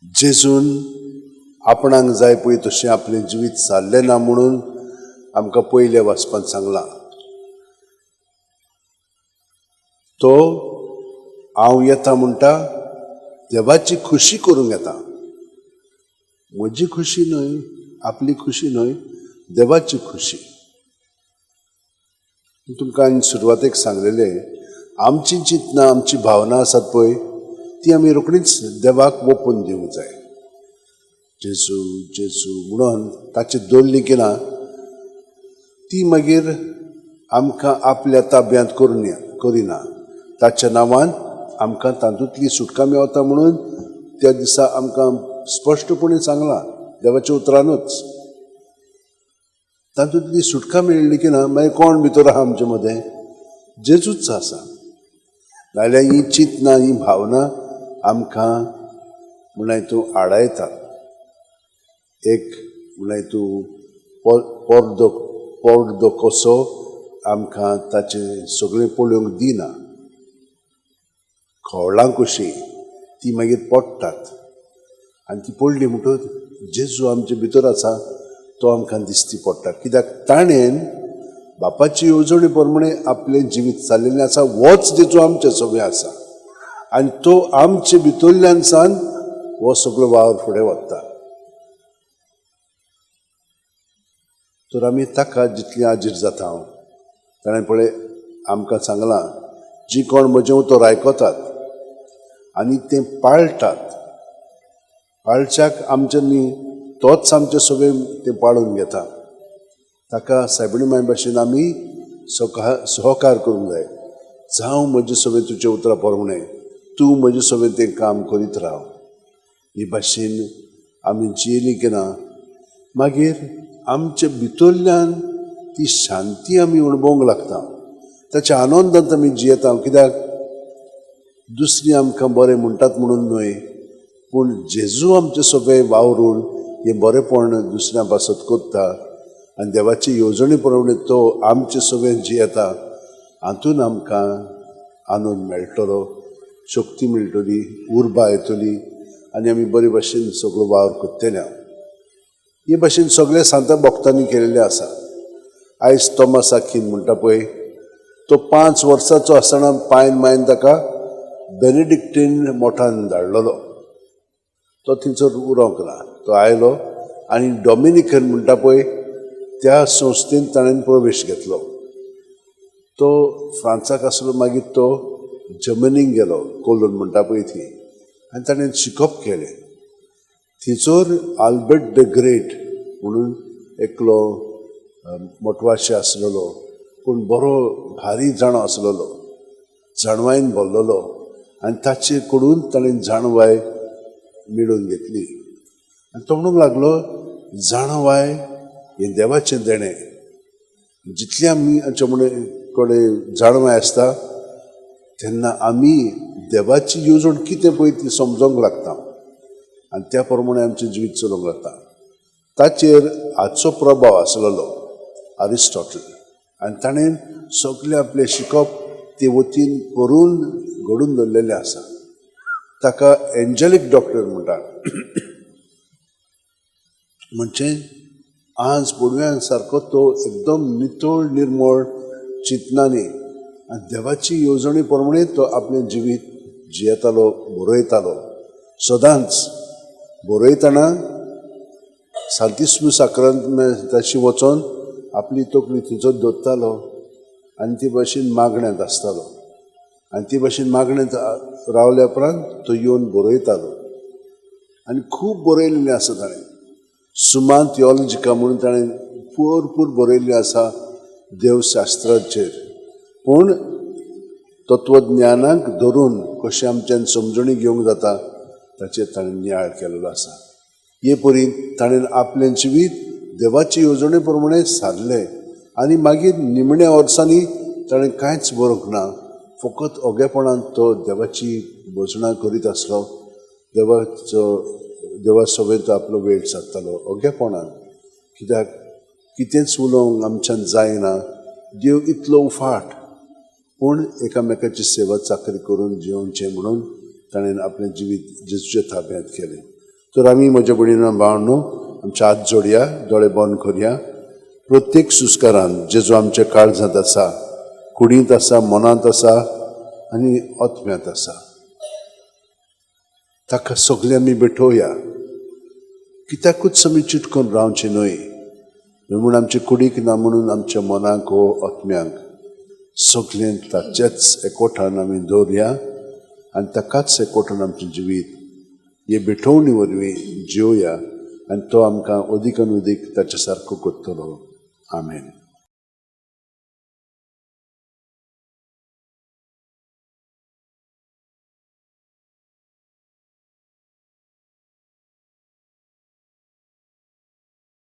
जेजून आपणाक जाय पळय तशें आपलें जिवीत सारलें ना म्हणून आमकां पयल्या वाचपांत सांगलां. तो हांव येता म्हणटा, देवाची खुशी करूंक येता. म्हजी खुशी न्हय, आपली खुशी न्हय, देवाची खुशी. तुमकां हांवें सुरवातेक सांगलेलें, आमची चिंतनां, आमची भावना आसात पळय, ती आमी रोखडीच देवाक ओपून दिवंक जाय. जेजू जेजू म्हणून ताची दवरली की ना, ती मागीर आमकां आपल्या ताब्यांत करून करिना. ताच्या नांवान आमकां तातूंतली सुटका मेवता म्हणून त्या दिसा आमकां स्पश्टपणी सांगलां देवाच्या उतरानूच. तातूंतली सुटका मेळ्ळी की ना, मागीर कोण भितर आहा आमचे मदें? जेजूच आसा. नाल्यार ही चिंतनां, ही भावना आमकां म्हळ्यार तूं आडायता. एक म्हळ्यार तूं पडदो पडदो कसो आमकां ताचें सगळें पळोवंक दिना. खवळां कशीं ती मागीर पडटात आनी ती पडली म्हणटकच जेजू आमचे भितर आसा तो आमकां दिसती पडटा. कित्याक ताणें बापाची येवजणे प्रमाणे आपलें जिवीत चालिल्लें आसा. होच जेजू आमचे सगळें आसा आनी तो आमचे भितरल्यान सान हो सगळो वावर फुडें वता. तर आमी ताका जितली आजीर जाता, हांव ताणें पळय आमकां सांगलां, जी कोण म्हजें उतर आयकतात आनी तें पाळटात, पाळच्याक आमच्यांनी तोच आमचे सगळें तें पाळून घेता. ताका सायबिणी माय भाशेन आमी सहकार करूंक जाय. जावं म्हजे सगळें तुजे उतरां प्रमाणें, तूं म्हजे सगळें तें काम करीत राव. ही भाशेन आमी जियेली की ना, मागीर आमचे भितरल्यान ती शांती आमी अणभवंक लागता. ताच्या आनंदांत आमी जियेता. कित्याक दुसरी आमकां बरें म्हणटात म्हणून न्हय, पूण जेजू आमचे सगळें वावरून हें बरेंपण दुसऱ्या पासत करता आनी देवाची येवजणे प्रमाणे तो आमचे सगळें जियेता. हातून आमकां आनंद मेळटलो, शक्ती मेळटली, उर्बा येतली आनी आमी बरे भाशेन सगळो वावर करतले. हे भाशेन सगळे सांता भक्तांनी केल्लें आसा. आयज तोमास आकीन म्हणटा पळय, तो 5 वर्सांचो आसतना पायन मायन ताका बेनेडिक्टीन मोठान धाडलेलो. तो थंयसर उरोंक ना, तो आयलो आनी डॉमिनिकन म्हणटा पळय त्या संस्थेन ताणें प्रवेश घेतलो. तो फ्रांसाक आसलो, मागीर तो जर्मनीक गेलो, कोलोन म्हणटा पळय थंय, आनी ताणें शिकप केलें. थंयसर आल्बर्ट the great म्हणून एकलो मोटवाशे आसलेलो, पूण बरो भारी जाणो आसलेलो, जाणवायन भरलेलो आनी ताचे कडून ताणें जाणवाय मेळोवन घेतली. आनी तो म्हणूंक लागलो, जाणवाय हें देवाचें देणें. जितली आमी आमच्या म्हणे कडेन जाणवाय आसता तेन्ना आमी देवाची येवजण कितें पळय ती समजोंक लागता आनी त्या प्रमाणे आमचें जिवीत चलोवंक लागता. ताचेर हाचो प्रभाव आसलेलो आरिस्टॉटल, आनी ताणें सगळें आपलें शिकप ते वतीन करून घडून दवरलेलें आसा. ताका एंजलीक डॉक्टर म्हणटा. म्हणजे आज बोडव्या सारको तो एकदम नितळ निर्मळ चिंतनांनी आनी देवाची येवजणे प्रमाणे तो आपलें जिवीत जियेतालो, बरयतालो. सदांच बरयतना सांतिस्मू साक्रांताशी वचोन आपली तकली थंयसर दवरतालो आनी ते भाशेन मागण्यांत आसतालो आनी ते भाशेन मागण्यांत रावल्या उपरांत तो येवन बरयतालो आनी खूब बरयल्लें आसा ताणें. सुमा थियोलॉजिका म्हणून ताणें भरपूर बरयल्लें आसा देवशास्त्राचेर. पूण तत्वज्ञानाक धरून कशें आमच्यान समजणी घेवंक जाता ताचेर ताणें नियाळ केल्लो आसा. हे परी ताणें आपलें जिवीत देवाचे येवजणे प्रमाणे सारलें आनी मागीर निमण्या वर्सांनी ताणें कांयच बरोवंक ना, फकत ओगेपणान तो देवाची भजनां करीत आसलो. देवाचो देवा सवें तो आपलो वेळ सारतालो ओगेपणान. कित्याक कितेंच उलोवंक आमच्यान जायना, देव इतलो उफाट, पूण एकामेकाची सेवा चाकरी करून जियोवचें म्हणून ताणें आपलें जिवीत जेजूच्या ताब्यांत केलें. तर आमी म्हज्या भयणीनो भावनो आमचे हात जोडया, दोळे बंद करया. प्रत्येक सुस्कारान जेजो आमच्या काळजांत आसा, कुडींत आसा, मनांत आसा आनी आत्म्यांत आसा, ताका सगळें आमी भेटोवया. कित्याकूच आमी चिटकून रावचें न्हय, म्हूण आमचे कुडीक ना म्हणून आमच्या मनाक हो आत्म्यांक सगळें ताचेच एकवटान आमी दवरया आनी ताकाच एकवटान आमचें जिवीत हे भेटवणी वरवीं जिवया आनी तो आमकां अदीक आनी अदीक ताच्या सारको करतलो. आमेन.